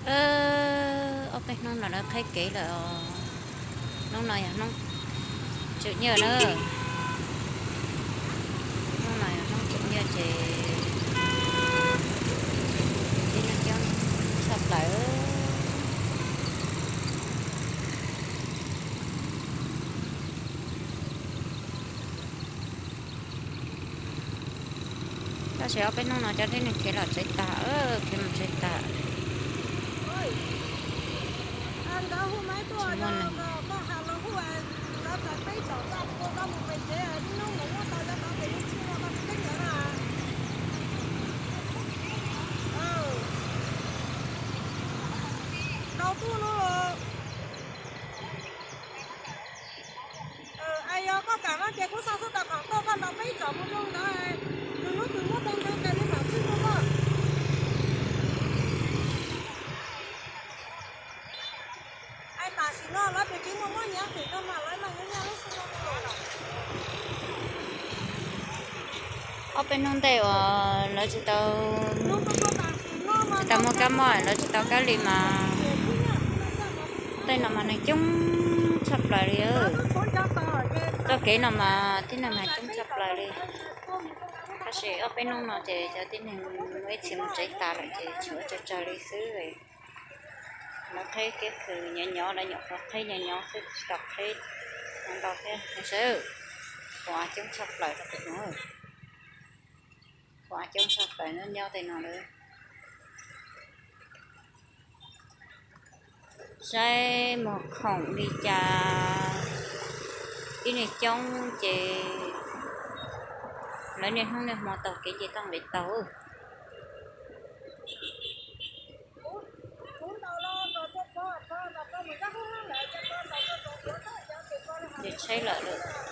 Ob peb hnub no lawv qhib kev lawm os. Hnub no yog hnub tseem nyiaj na. Hnub no yog hnub tseem nyiaj ces tib neeg coob tshaj plaws. Tab sis ob peb hnub no cov tib neeg khiav los tsev tag, khiav mus tsev tag. Yog koj kam no ces kuv xa xub tau khoom tuaj koj nrog peb tsom mus zoo ntawd, nws lub twg muab tau ntau tas li mam tswj rau koj. Tam sim no lawv tus tsis muaj mob nyiav tim no mas lawv los nyob nyob lub xub no. Ob peb hnub ntej uas lawv tsis tau, tsis tau muaj kab mob, lawv tsis tau kab li mas tej no mas neeg coob tshaj plaws li. Txoj kev no mas tib neeg mas coob tshaj plaws li. Tab sis ob peb hnub no ces cov tib neeg muaj ib txhia mus tsev tas lawm ces tshuav tsawg tsawg li xwb. Lawv qhib kev khw nyob nyob, lawv nyuam qhuav qhib nyob nyob xwb, tsis tau qhib ntau thiab sawb. Quav coob tshaj plaws rau pem no. Quav coob tshaj plaws nyob nyob tej no lawm. Saib muag khoom li cas, tib neeg coob ces lawv niaj hnub niaj hmo taug kev nce toj nqis taug. Ces tshaib lawm.